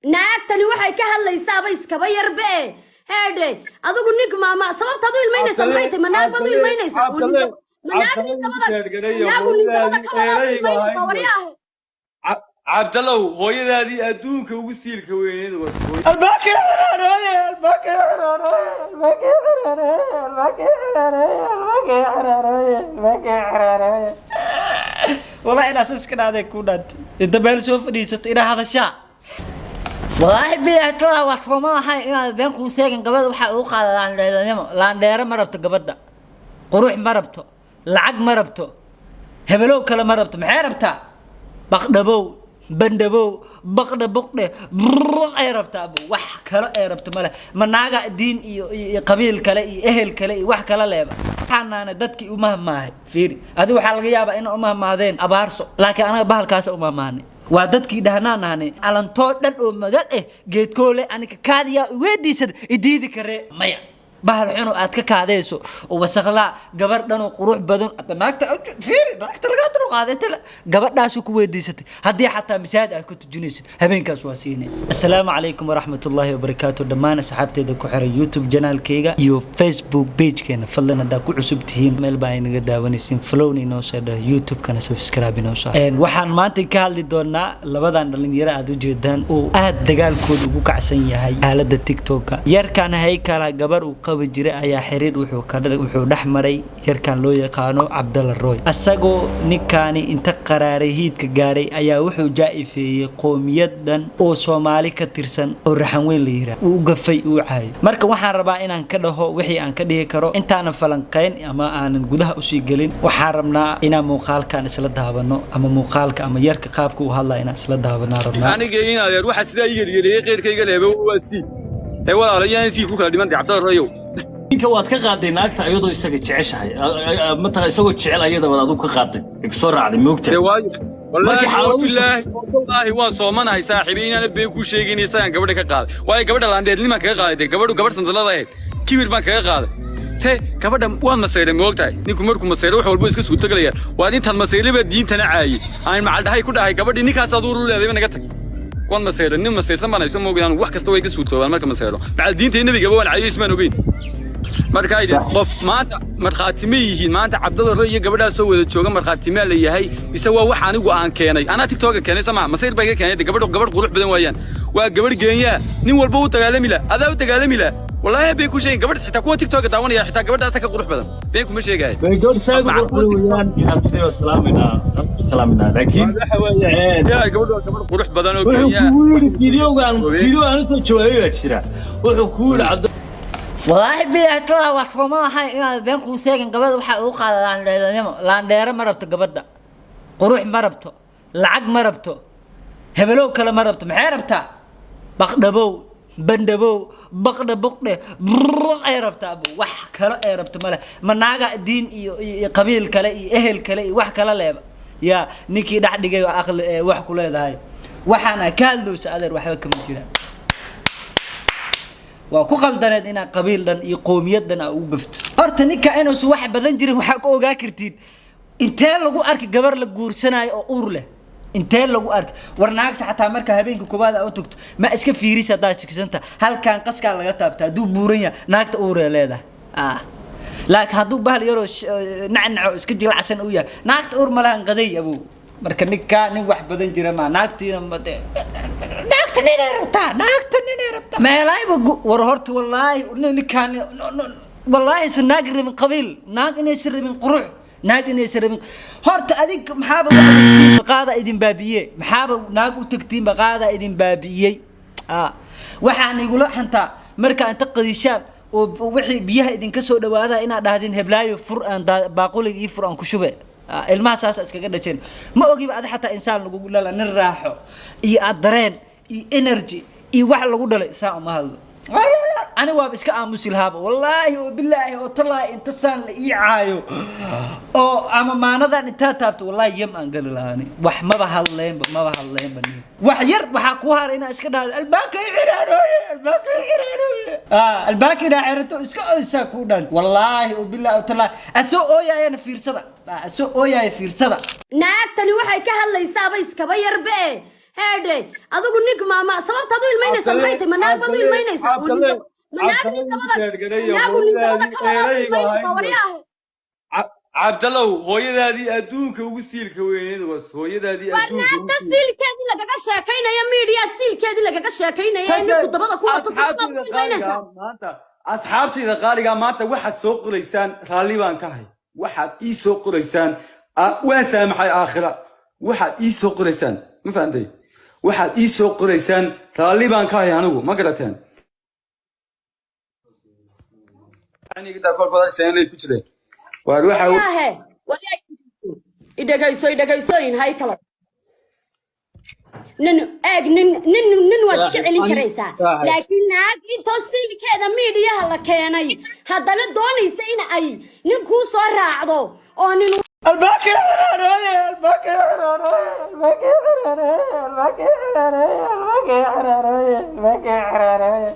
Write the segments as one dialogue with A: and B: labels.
A: Naagtani waxay ka hadlaysaaba iskaba yarbe. Heedhe, adigu nink maama sababtaad u ilmaynaysaa maxay tahay? Ma naag baad u ilmaynaysaa? Ma naag nin dabada, naagu nin dabada ka wadaad u ilmaynaysaa? Waryaahe.
B: Cabdallow, hooyadaadii adduunka ugu siilka weyneed was.
C: Albaabkii xiraanooye, albaabkii xiraanooye, albaabkii xiraanooye, albaabkii xiraanooye, albaabkii xiraanooye, albaabkii xiraanooye. Wallahi inaad iska dhacday ku dhantay inta meel soo fadhiisato inaa hadashaa.
D: Walaahi bilaahi talaa, waa sooma lahayn inaad been kuu sheegin. Gabadha waxaa ugu qaada laandheeranimo. Laandheero ma rabto gabadha, qurux ma rabto, lacag ma rabto, hebelow kale ma rabto. Maxay rabtaa? Baqdhabow bandhabow baqdha buqdhe brr ay rabtaa abu. Wax kale ay rabto male. Ma naaga diin iyo qabiil kale iyo ehel kale iyo wax kale leeba. Waxaanaana dadkii umahmaahay. Fiiri, adi waxaa laga yaabaa inay umahmaadeen abaarso, laakiin anaga bahalkaasa umahmaanay. Waa dadkii dhahnaan nahnay alantoo dhan oo magal eh geedkoole anika kaadiyaa iweediisada idiidi karee maya. Bahal xuno aad ka kaadayso oo wasaqlaa, gabar dhanoo qurux badan hadda naagta fiiri, naagta lagaa dulqaaday tala gabadhaasu ku weydiisatay. Haddii xataa masaajid aad ku tujinaysid habeenkaas waa siinay. Assalaamu calaykum waraxmatullaahi wabarakaatu. Dhammaan asxaabteeda ku xiran YouTube channelkayga iyo Facebook pagekeena, fadlan haddaa ku cusub tihiin meel baa inaga daawanaysiin, followna inoo soo dhah, YouTube-kana subscribe inoo soo. Waxaan maanta ka hadli doonaa labadan dhalinyaro aad ujeedaan oo aad dagaalkooda ugu kacsan yahay aalada TikToka. Yarkan Haykala gabar uu qabi jiray ayaa xiriir wuxuu dhex maray yarkan loo yaqaano Cabdalla Roy. Asagoo ninkaani inta qaraaray hiidka gaaray ayaa wuxuu jaa-ifeeyey qoomiyad dhan oo Soomaali ka tirsan oo Raxan Weyn la yiraah. Uu u gafay, uu caayay. Marka waxaan rabaa inaan ka dhaho wixii aan ka dhihi karo. Intaanan falanqeyn ama aanan gudaha usii gelin, waxaan rabnaa inaan muuqaalkan isla daawano, ama muuqaalka ama yarka qaabka uu hadlaya inaan isla daawanaa rabnaa.
B: Aniga in adeer waxa sidaa i yeryereeyey qeyrkayga leebe waa sii ee walaalayaal sii ku kala dhimantay, Cabdalla Royow.
E: Ninka waad ka qaaday naagta ayadoo isaga jeceshahay, matala isagoo jecel ayada baad adigu ka qaaday, ay ku soo raacday, moogta?
B: Dee waayo
E: Markii
B: wallaahi
E: xaaladu
B: bilaahi wallaahi waan soomanahay saaxiibi inaana been kuu sheegin. Isagaan gabadha ka qaaday waayo gabadha laandheernimaan kaga qaaday. Dee gabadhu gabadh sandalada ahayd, kibir baan kaga qaaday. Se gabadha waan masayray, moogtahay? Ninku markuu masayro wax walbo iska suurtogelayaan. Waa intaan masayray baa diintana caayey, aan macaldhahay ku dhahay gabadhii ninkaas aad uur u leedayba naga tag. Waan masayray, nin masayrsan baan hayso, moogdaan? Wax kasta way ka suurtoobaan marka masayro. Macal diinta iyo nebigaba waan caayey, ismaan ogeyn. Marka ay qof maanta markhaati ma yihiin? Maanta Cabdalla Roy iyo gabadhaas soo wada jooga markhaati maa la yahay, mise waa wax anigu aan keenay? Anaa TikToka keenay sama masayr baa iga keenay. Dee gabadhu gabadh qurux badan waayaan, waa gabadh geenyaa. Nin walba u dagaalami la, adaa u dagaalami la. Wallaahi been ku sheegin, gabadh xitaa kuwa TikToka daawanaya xitaa gabadhaasa ka qurux badan, been kuma sheegaayo.
E: Way gabadh saad u qurux badan weeyaan, inaad fideo salaaminaa salaaminaa, laakiin
B: Waxa weeyaan yaa gabadhu waa gabadh qurux badan oo
E: wuxuu
B: geenyaa.
E: kugu yidhi fideogaan, fideo aan usoo jawaabay baa jira, wuxuu kugu yidhi Cabd
D: Walaahi bilaahi talaa, waa sooma lahayn inaad been kuu sheegin. Gabadha waxaa ugu qaada laandheeranimo. Laandheero ma rabto gabadha, qurux ma rabto, lacag ma rabto, hebelow kale ma rabto. Maxay rabtaa? Baqdhabow bandhabow baqdha buqdhe brr ay rabtaa abu. Wax kale ay rabto male. Ma naaga diin iyo qabiil kale iyo ehel kale iyo wax kale leeba. Yaa ninkii dhex dhigay oo aqli ee wax ku leedahay? Waxaana ka hadlowsa adeer waxba kama jiraan. Waa ku qaldaneed inaad qabiil dhan iyo qoomiyad dhan aa ugu gafto. Horta ninka inuusan wax badan jirin waxaa ku ogaa kartiin: intee lagu arki gabar la guursanayo oo uur leh? Intee lagu arki? War naagta xataa marka habeenka koowaad aa u tagto ma iska fiirisa? Haddaa shikisanta halkan qaskaa laga taabta, hadduu buuran yahay naagta uuree leedahay. Laakiin hadduu bahal yaroo nacnaco iska jilacsan uu yahay, naagta uur malahan qaday abow. Marka ninkaa nin wax badan jira maa. Naagtiina naagta ninay rabtaa, naagta ninay rabtaa meelayba. War horta wallaahi ninkaan wallaahi isan naag rabin qabiil, naag inaysan rabin qurux, naag inaysan rabin. Horta adig maxaaba waxaad qaada idin baabi'iye? Maxaaba naag u tagtiin ba qaada idin baabi'iyey? Waxaan igula xantaa markaa inta qadishaan oo wixii biyaha idinka soo dhawaada inaad dhahdin heblaayo fur aan baaquliga ii fur aan ku shube. Ilmaha saasa iskaga dhasheen. Ma ogiba adi xataa insaan lagugu dhala nin raaxo iyo aad dareen iyo energy iyo wax lagu dhalay. Saa uma hadlo ani, waaba iska aamusi lahaaba. Wallaahi oo bilaahi oo tallaahi, inta saan la ii caayo oo ama maanadan intaa taabto, wallaahi yam aan gali lahaani. Wax maba hadleenba, maba hadleenba. Nin wax yar waxaa kuu haray inaa iska dhahdo albaabka i xiraanooye, albaabka i xiraanooye. Albaabka inaa xirato iska oysaa kuu dhan. Wallaahi oo bilaahi oo tallaahi, asoo ooyaayana fiirsada. Asoo ooyaaya fiirsada.
A: Naagtani waxay ka hadlaysaaba iskaba yarbe. Heedhe, adigu nink maama sababtaad u ilmaynaysaa maxay tahay? Ma naag baad u ilmaynaysaa? Ma naag nin dabada, naagu nin dabada ka wadaad u ilmaynaysaa? Waryaahe.
B: Cabdallow, hooyadaadii adduunka ugu siilka weyneed was hooyadaadii
A: War
B: adduunka ugu
A: naagta
B: siilka.
A: Siilkeedii lagaga sheekaynaya miidiya, siilkeedii lagaga sheekaynaya ee ninku dabada ku wato, sababtaad u
B: Asxaabtayda
A: ilmaynaysaa.
B: qaaligaa maanta, asxaabtayda qaaligaa maanta, waxaad soo qoraysaan raalli baan ka hay. Waxaad ii soo qoraysaan waan saamaxay aakhira. Waxaad ii soo qoraysaan, ma fahantay? Waxaad ii soo qoraysaan raalli baan ka hay anigu, ma garateen? Ku jireen waar waxa
A: Waryaahe, waryaa, idhegayso, idhegaysoyin hay kalo. Nin eeg, nin waad iska celin karaysaa, laakiin naag intoo siilkeeda miidiyaha la keenay haddana doonaysa in ay nin kuu soo raacdo oo nin
C: Albaabkii xiraan, albaabkii xiraan, albaabkii xiraan, albaabkii xiraan, albaabkii xiraan, albaabkii xiraan.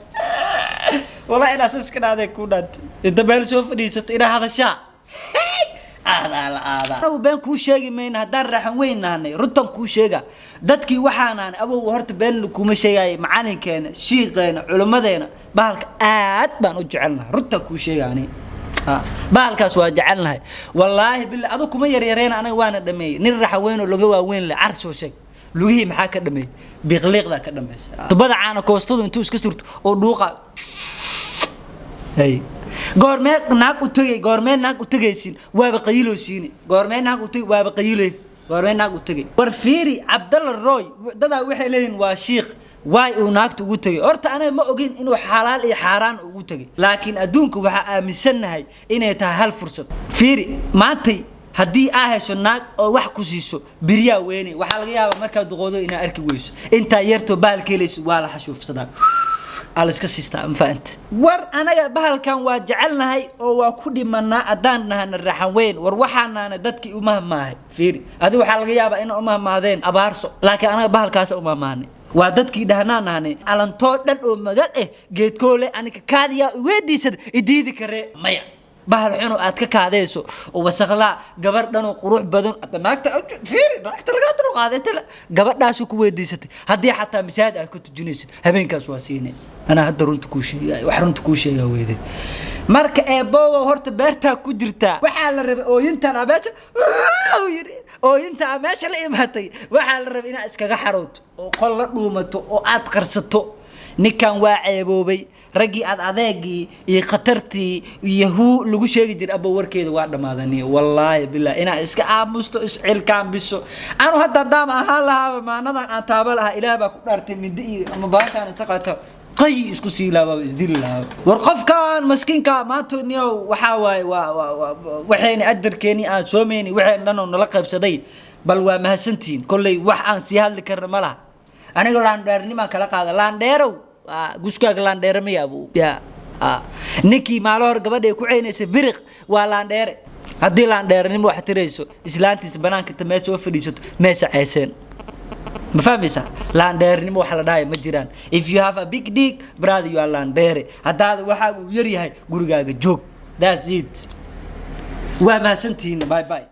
C: Wallahi inaad iska dhacday ku dhantay inta meel soo fadhiisato inaa hadashaa aadaa la aadaa.
D: Anagu been kuu sheegi mayna haddaan raaxan weyn nahanay. Runtan kuu sheega dadkii waxaan ahan abow. Horta been kuma sheegaya. Macalinkeena, shiiqeena, culimmadeena, bahalka aad baan u jecelnahay. Runtan kuu sheega ani. Ha, bahalkaas waa jecelnahay, wallaahi billah. Adigu kuma yaryareena, anaga waana dhameeyey. Nin raxan weyn oo laga waaweyn leh, car soo sheeg, lugihii maxaa ka dhameeyey? Biiqliiqdaa ka dhamaysa. Tubada caana koostadu intuu iska surto oo dhuuqa hay. Goormee naag u tegay? Goormee naag u tegaysiin? Waaba qayiloo siine. Goormee naag u tegay? Waaba qayile. Goormee naag u tegay? War fiiri, Cabdalla Roy, dadaa waxay leeyihiin waa shiikh, waay uu naagta ugu tegay. Horta anaga ma ogin inuu xalaal iyo xaaraan ugu tegay, laakiin adduunka waxaa aaminsannahay inay tahay hal fursad. Fiiri, maantay haddii aa hesho naag oo wax ku siiso, biryaa weyne. Waxaa laga yaabaa markaa duqoodo inaa arki weyso. Intaa yartoo bahalka helayso waa la xashuufsadaa, aa la iska siistaa, ma fahanta? War anaga bahalkan waa jecelnahay oo waa ku dhimanaa haddaan nahana raxan weyn. War waxaan nahana dadkii umahmaahay. Fiiri, adi waxaa laga yaabaa inay umahmaadeen abaarso, laakiin anaga bahalkaasa umahmaanay. Waa dadkii dhahnaa nahanay alantoo dhan oo magal eh geedkoole anika kaadiyaa iweediisada idiidi karee maya. Bahal xuno aad ka kaadayso oo wasaqlaa, gabar dhanoo qurux badan hadda naagta fiiri, naagta lagaa dulqaaday tala gabadhaasu ku weydiisatay. Haddii xataa masaajid aad ka tujinaysid habeenkaas waa siinay. Anaa hadda runta kuu sheegay, wax runta kuu sheegaa weyde. Marka eebowa, horta beertaa ku jirtaa. Waxaa la rabay ooyintan aa meesha uu yidhi, ooyinta aa meesha la imaatay, waxaa la rabay inaad iskaga xarooto oo qol la dhuumato oo aad qarsato. Ninkan waa ceeboobay. Raggii aad adeegii iyo khatartii iyo huu lagu sheegi jiray abo, warkeeda waa dhammaadaniy. Wallaahi billah, inaad iska aamusto, iscilkaambiso. Anu hadda haddaama ahaan lahaaba maanadan aan taaba lahaa, Ilaah baa ku dhaartay, mindi iyo ama baashaan inta qaato qay isku sii lahaa, isdili lahaa. War qofkan maskiinka maanta niyow waxaa waaye waa waxayna ajarkeeni aan soomayni, waxayna dhan oo nala qaybsaday. Bal waa mahadsantihiin. Kolley wax aan sii hadli karna ma laha. Aniga laandheernimaan kala qaada. Laandheerow, guskaaga laandheere ma yaabo ya. Ninkii maalo hore gabadha ay ku ceynaysay biriq waa laandheere. Haddii laandheerenimo wax tirayso, islaantiisa banaanka inta meel soo fadhiisato meesha ceyseen, ma fahmaysaa? Laandheernimo wax la dhahayo ma jiraan. If you have a big dick, brother, you are laandheere. Haddaada waxaaga uu yar yahay, gurigaaga joog. That's it. Waa mahadsantihiin. Bye bye.